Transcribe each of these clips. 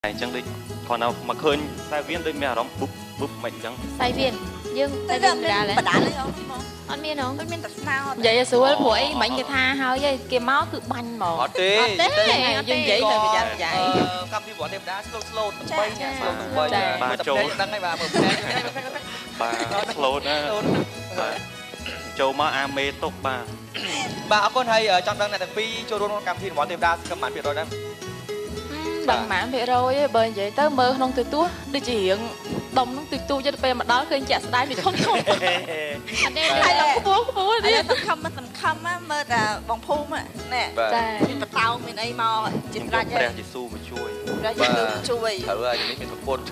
អញ្ចឹងដូចគ្រាន់តែមកឃើញខ្សែវៀនដូចមានអារម្មណ៍បុបបុបមិនអញ្ចឹង សៃវៀនយើង តែ តែវៀនបដាល បដាលអីមក អត់មានហង ដូចមានតែស្នោ និយាយឲ្យស្រួលព្រោះអីមិញគេថាហើយឯងគេមកគឺបាញ់ហ្មង អត់ទេ អត់ទេយើងនិយាយទៅប្រយ័ត្នប្រយែង កម្មវិធីរបស់ទេវតា slow slow ទាំង3អ្នក slow ទាំង3 បាទចូល ដឹងហើយបាទមើលភ្នែក បាទ slow ណាបាទចូលមកអាមេទុកបាទ បាទអរគុណហើយចង់ដឹងអ្នកទាំងពីរចូលរួមក្នុងកម្មវិធីរបស់ទេវតាសកម្មបានភាគរយដែរ ដឹងប៉ុន្មានភាគរយឯងបើនិយាយទៅមើលក្នុងទូទស្សន៍ដូចជារៀងដុំហ្នឹងទូទូចិត្តពេលមកដល់ឃើញជាក់ស្ដែងវាធំធំ អត់ទេ ហើយឡើងខ្ពស់ខ្ពស់ ឥ ទៀត ឡូវសង្ឃឹមមិនសង្ឃឹមមើលតែបងភូមិនេះ បាទ ចា មានបតោមានអីមកជា ខ្ញុំ ត្រាច់ យកព្រះយេស៊ូមកជួយ ព្រះយេស៊ូជួយ ត្រូវហើយនេះមានប្រពន្ធ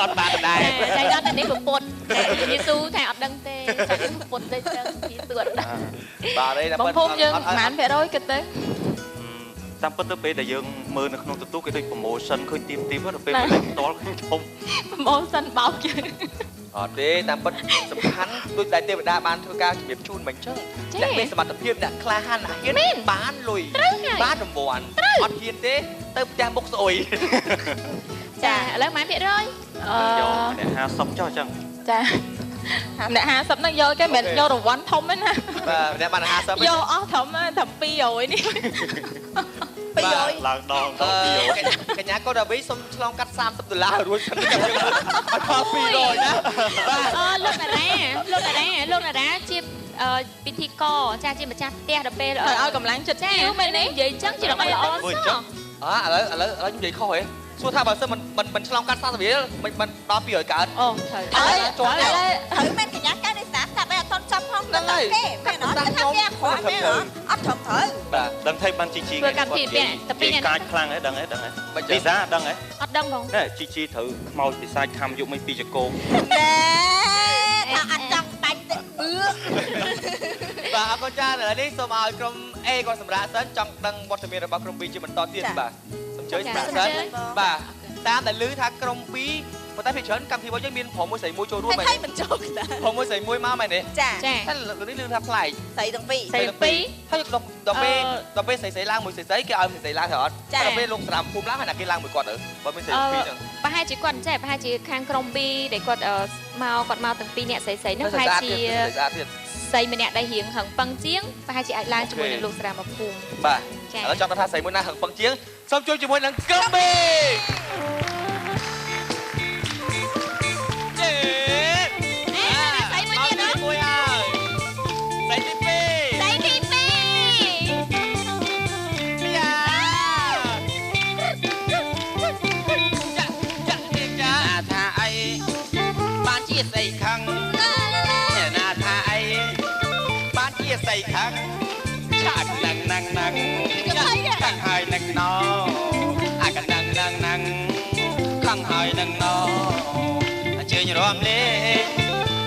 អត់បានដែរ តែដល់តែនេះប្រពន្ធយេស៊ូថាអត់ដឹងទេចាប្រពន្ធទៅចឹងយេស៊ូអត់ដឹង បាទអី បងភូមិយើងប៉ុន្មានភាគរយគិតទៅ តាមពិតទៅពេលដែលយើងមើលនៅក្នុងទូទស្សន៍គេដូច promotion ឃើញទីមទីមដល់ពេលមើលផ្ទាល់ឃើញធំ promotion បោកយើង អត់ទេតាមពិតសំខាន់ដូចដែលទេវតាបានធ្វើការជំរាបជូនមិនចឹងអ្នកមានសមត្ថភាពអ្នកក្លាហានអ្នកហ៊ានបានលុយបានរង្វាន់អត់ហ៊ានទេទៅផ្ទះមុខស្អុយ ចាឥឡូវប៉ុន្មានភាគរយ អឺ យកម្នាក់50ចុះអញ្ចឹង ចាអ្នក50ហ្នឹងយកគេមិនមែនយករង្វាន់ធំទេណា បាទម្នាក់បាន50 យកអស់ត្រឹមត្រឹម200នេះ 200 ឡើងដងដល់200 កញ្ញាកូដាវីសូមឆ្លងកាត់30ដុល្លាររួចសិនចាំយើងអត់ដល់200ណាបាទ អឺលោកតារាលោកតារាលោកតារាជាពិធីករចាជាម្ចាស់ផ្ទះដល់ពេល ត្រូវឲ្យកម្លាំងចិត្ត ចា ជឿមែនទេ និយាយចឹងជារបស់ល្អសោះ អឥឡូវឥឡូវឥឡូវខ្ញុំនិយាយខុសហ៎សួរថាបើសិនមិនមិនមិនឆ្លងកាត់30រៀលមិនមិនដល់200កើត អូត្រូវ ហើយ ជាប់ ឥឡូវត្រូវមែនកញ្ញាកែនេះស្ដាប់ស្ដាប់អីអត់តន់ចាប់ផង ហ្នឹងហើយ គេមែនអត់ថាគេអាក្រក់មែនអត់អត់ត្រឹមត្រូវ បាទ ដឹងថាបានជីជី ធ្វើកម្មវិធីពាក់តែពីរអ្នក កាចខ្លាំងហ៎ដឹងហ៎ដឹងហ៎ មិនចឹង លីសាដឹងហ៎ អត់ដឹងផង ណែជីជីត្រូវខ្មោចពិសាចខំយកមិនពីចកោ ណែថាអត់ចង់បាញ់ទេបឿ បាទអរគុណចាស់ឥឡូវនេះសូមឲ្យក្រុម A គាត់សម្រាប់សិនចង់ដឹងវត្តមានរបស់ក្រុម B ជាបន្តទៀតបាទសូមជើញសម្រាប់សិនបាទតាមដែលឮថាក្រុម B ប៉ុន្តែភាគច្រើនកម្មវិធីរបស់យើងមានប្រុសមួយស្រីមួយចូលរួមមែន ហើយមិនចូលដែរ ប្រុសមួយស្រីមួយមកមែនទេ ចា ចា តែលើនេះឮថាប្លែក ស្រីទាំងពីរ ស្រីទាំងពីរ ហើយដល់ពេលដល់ពេលស្រីស្រីឡើងមួយស្រីស្រីគេឲ្យស្រីស្រីឡើងទៅអត់ដល់ពេលលោកស្រាមភូមិឡើងហើយណាគេឡើងមួយគាត់ទៅបើមានស្រីពីរហ្នឹង ប្រហែលជាគាត់ចេះប្រហែលជាខាងក្រុម B ដែលគាត់មកគាត់មកទាំងពីរអ្នកស្រីស្រីហ្នឹងប្រហែលជា ស្អាតទៀត ស្រីម្នាក់ដែលរៀងហឹងប៉ឹងជាងប្រហែលជាអាចឡើងជាមួយនឹងលោកស្រាមភូមិ បាទ ចា ឥឡូវចង់ថាស្រីមួយណាហឹងប៉ឹងជាងសូមជួបជាមួយនឹងក្រុម B ជេ ស្រីមួយទៀតណា មួយហើយស្រីទី2 ស្រីទី2 យ៉ាចាចាចា ថាអីបានជាស្អីខឹងអ្នកណាថាអីបានជាស្អីខឹងឆាកនឹងនឹងនឹងខឹងហើយនឹងណអាកនឹងនឹងនឹងខឹងហើយនឹងណអញ្ជើញរំលេង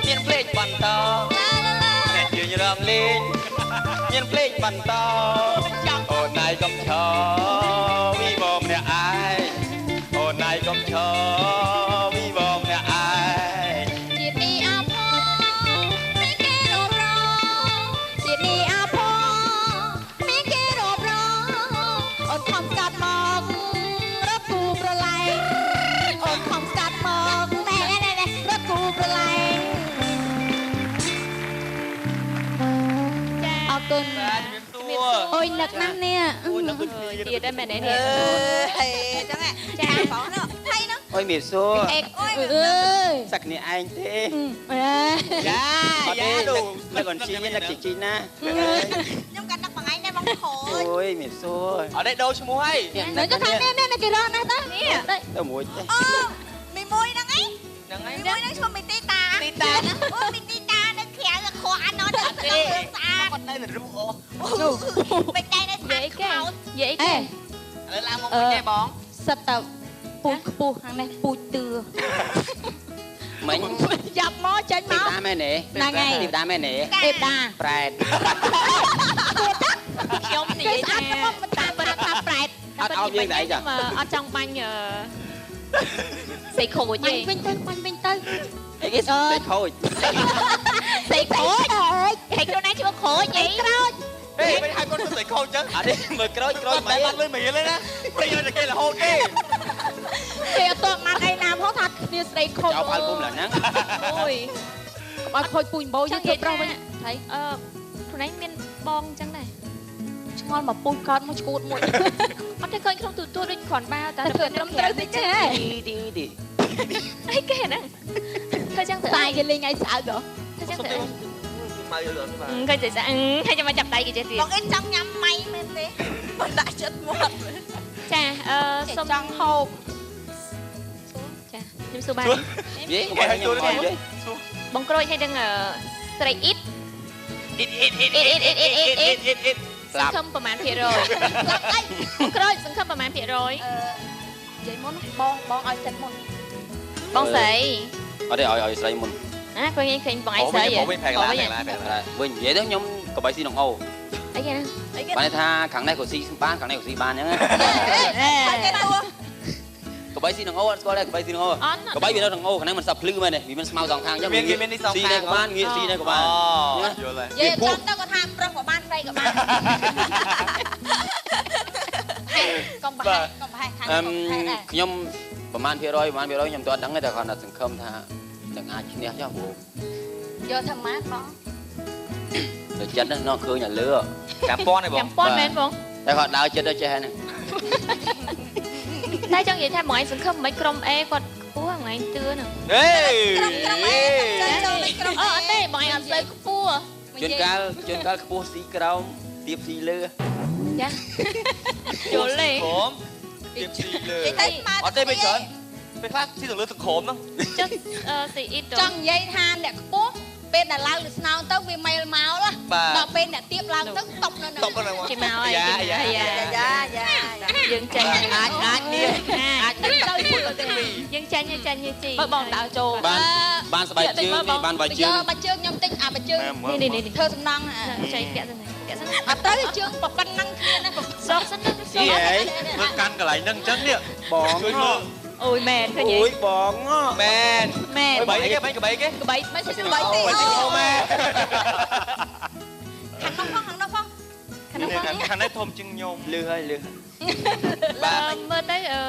មានភ្លេងបន្តអ្នកជើញរំលេងមានភ្លេងបន្តអូនណៃកុំឈរវីបងម្នាក់ឯងអូនណៃកុំឈរវីបងម្នាក់ឯង ជាតិនេះអភមានគេរាប់រងជាតិនេះអភមានគេរាប់រងអូនខំស្កាត់មករត់គូប្រឡែងអូនខំស្កាត់មកណែណែណែរត់គូប្រឡែងចា អរគុណ បាទជំរាបសួរ អូយនឹកណាស់នេះ អូយនឹកដូចគ្នា ទៀតដែរមែនទេ អឺ នេះ ហេចឹង ចា បងនោះថៃនោះ អូយមានសួរ អេក អូយ អើយ សឹកគ្នាឯងទេ អេ យ៉ា អត់ យ៉ា ទេ លោក នឹកអនជីនឹកជីជីណា ខ្ញុំកាន់នឹកមួយថ្ងៃដែរបងខូច អូយមានសួរ អត់ទេដូរឈ្មោះហើយ នៅក៏ថានេះនេះគេរកណាស់តា នេះ ទៅមួយទេ អូមីមួយហ្នឹងឯង ហ្នឹងហើយ មីមួយហ្នឹងឈ្មោះមីទីតា ទីតា អូមីទីតានៅក្រៅខកអាណត់ទៅរឿងស្អាត គាត់នៅនៅរូអូ មិនតែនៅ និយាយ ស្អាត គេ ខ្មោច និយាយគេ អេ ឥឡូវឡើងមកវិញទេបង សិតតពូជខ្ពស់ខាងនេះពូជទឿ មិញ យ៉ាប់មកចេញ ទី មក តាមែនទេ ហ្នឹងហើយ ទីតាមែនទេ ទេវតា ប្រែត ខ្ញុំនិ គេ យាយថា ស្អាតទៅមកមិន តាមពិតថាប្រែត អត់ឲ្យយើងតែអីចា អត់ចង់បាញ់ស្រីខូច បា ទេ ញ់វិញទៅបាញ់វិញទៅ អីគេស្អីខូច ស្រីខូចហើយខ្លួនឯងឈ្មោះខូចអី ក្រោច ហេមិនហៅគាត់ស្រីខូចចឹង អត់ទេមើលក្រោយក្រោយ មិនបានលុយមួយរៀលទេណាព្រៃឲ្យតែគេរហូតទេ គេអត់តបានអីណាផងថាគ្នាស្រីខូច ចោលផលពុំឡើងហ្នឹង អូយ កុំឲ្យខូចពូជម្បោយើងធ្វើប្រុសវិញថៃ អឺខ្លួនឯងមានបងអញ្ចឹងដែរ ឆ្ងល់មកពូជកើតមកឈួតមួយ អត់ទេឃើញក្នុងទូទួដូចគ្រាន់បើតែ តែធ្វើត្រឹមត្រូវតិចទេហ៎ ទីទី អីគេហ្នឹងធ្វើចឹងទៅ តែគេលេងឲ្យស្អើកហ៎ ធ្វើចឹងទៅ មកយល់អត់បាទ ឃើញតែស្អឹងហើយចាំមកចាប់ដៃគេចេះទៀត បងអ៊ីនចង់ញ៉ាំម៉ៃមែនទេមិនដាក់ចិត្តមាត់ ចាអឺសុំ ចង់ហូប ចាខ្ញុំសួរបាន យេកុំឲ្យខ្ញុំមកយេ បងក្រូចឲ្យនឹងស្រីអ៊ីត អ៊ីតអ៊ីតអ៊ីតអ៊ីតអ៊ីតអ៊ីតអ៊ីតអ៊ីតអ៊ីត សង្ឃឹមប្រហែលភាគរយបងក្រូចសង្ឃឹមប្រហែលភាគរយ និយាយមុនបងបងឲ្យសិនមុន បងស្រី អត់ទេឲ្យស្រីមុន ណាឃើញឃើញបងឯងស្រី វិញផែកឡាផែកឡាផែកឡា វិញនិយាយទៅខ្ញុំកបីស៊ីក្នុងអូ អីគេណា បានថាខាងនេះក៏ស៊ីបានខាងនេះក៏ស៊ីបានអញ្ចឹង ហើយគេទួ កបីស៊ីក្នុងអូអត់ស្គាល់ទេកបីស៊ីក្នុងអូកបីវានៅក្នុងអូខាងនេះមិនសាប់ភ្លឺមែនទេវាមានស្មៅសងខាងអញ្ចឹងស៊ីនេះក៏បានងាកស៊ីនេះក៏បាន យល់ហើយ និយាយចំទៅគាត់ថាប្រុសក៏បានស្រីក៏បានក ុំប្រហែសកុំប្រហែសខាងកុំប្រហែសដែរ ខ្ញុំប្រហែលភាគរយប្រហែលភាគរយខ្ញុំទោះអត់ដឹងទេតែគាត់ថាសង្ឃឹមថានឹងអាចឈ្នះចុះព្រោះ យកធ្វើម៉ាបង ទៅចិត្តហ្នឹងឃើញឲ្យលើ ចាំពាន់ទេបង ចាំពាន់មែនបង តែគាត់ដើរចិត្តទៅចេះហ្នឹង តែចង់និយាយថាបងឯងសង្ឃឹមមិនក្រុម A គាត់ខ្ពស់បងឯងទឿហ្នឹង ហេ ក្រុមអេចូលលេខក្រុម អត់ទេបងឯងអត់សូវខ្ពស់ ជួនកាលខ្ពស់ស៊ីក្រោមទៀបស៊ីលើ ចាយល់ទេ ក្រោមទៀបស៊ីលើអត់ទេពេលច្រើនពេលខ្លះស៊ីទៅលើទឹកក្រោមហ្នឹង ចុះស៊ីអ៊ីត ចង់និយាយថាអ្នកខ្ពស់ពេលដែលឡើងលើស្នោងទៅវាមែលមកដល់ពេលអ្នកទៀបឡើងទៅតប់នៅហ្នឹង តប់នៅហ្នឹង គេមកហើយយ៉ាយ៉ា យ៉ាយ៉ា យើងចាញ់ អាចអាចនេះអាចនេះទៅទាំងពីរ យើងចាញ់ចាញ់ជី បើបងដើរចូល បានស្បែកជើងបានបាយជើង បាយជើងខ្ញុំទិញអាបាយជើង នេះនេះ ធ្វើសំណង ចៃពាក់សិនពាក់សិន អត់ត្រូវជើងប៉ុណ្ណឹងគ្នាណា សោកសិន សោកមើលកាន់កន្លែងហ្នឹងអញ្ចឹងនេះ បង ជួយមើល អូយមែនឃើញទេ អូយបង មែន មែន ក្បីគេក្បីគេ ក្បី មិនក្បីទេ អូមែន ខាងនោះផងខាងនោះផង ខាងនោះផង ខាងនេះធំជាងខ្ញុំ លឺហើយលឺ បាទមើលទៅអឺ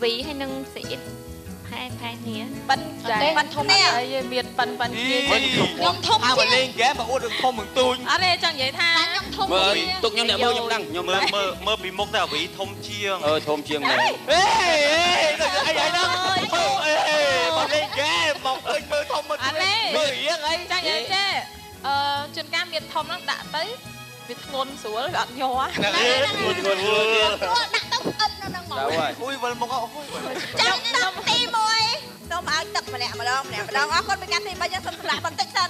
វីហើយនឹងស៊ីអ៊ីតផែផែគ្នា ប៉ិនប៉ិនធំអត់អីមានប៉ិនប៉ិនគ្នា ខ្ញុំធំ ជាង ជាង លេងហ្គេមមកអួតធំនឹងទូច អត់ទេចង់និយាយថា ខ្ញុំធំ មើលទុកខ្ញុំអ្នកមើលខ្ញុំដឹងខ្ញុំ មើលមើលមើលពីមុខទៅអាវីធំជាង អឺធំជាងមែន ហេហេអីអីហ្នឹងអេមកលេងហ្គេមមកឃើញមើលធំមើល អត់ទេ មើលរៀងអី ចង់និយាយចេះអឺជួនកាលមានធំហ្នឹងដាក់ទៅវាធ្ងន់ស្រួលវាអត់ញ័រ ធ្ងន់ធ្ងន់ ដាក់ទៅអិតនៅហ្នឹងមក អូយវិលមកអូយ ចាំទឹកទី1សូមឲ្យទឹកម្នាក់ម្ដងម្នាក់ម្ដងអរគុណពីកម្មវិធីរបស់យើងសូមសម្រាប់បន្តិចសិន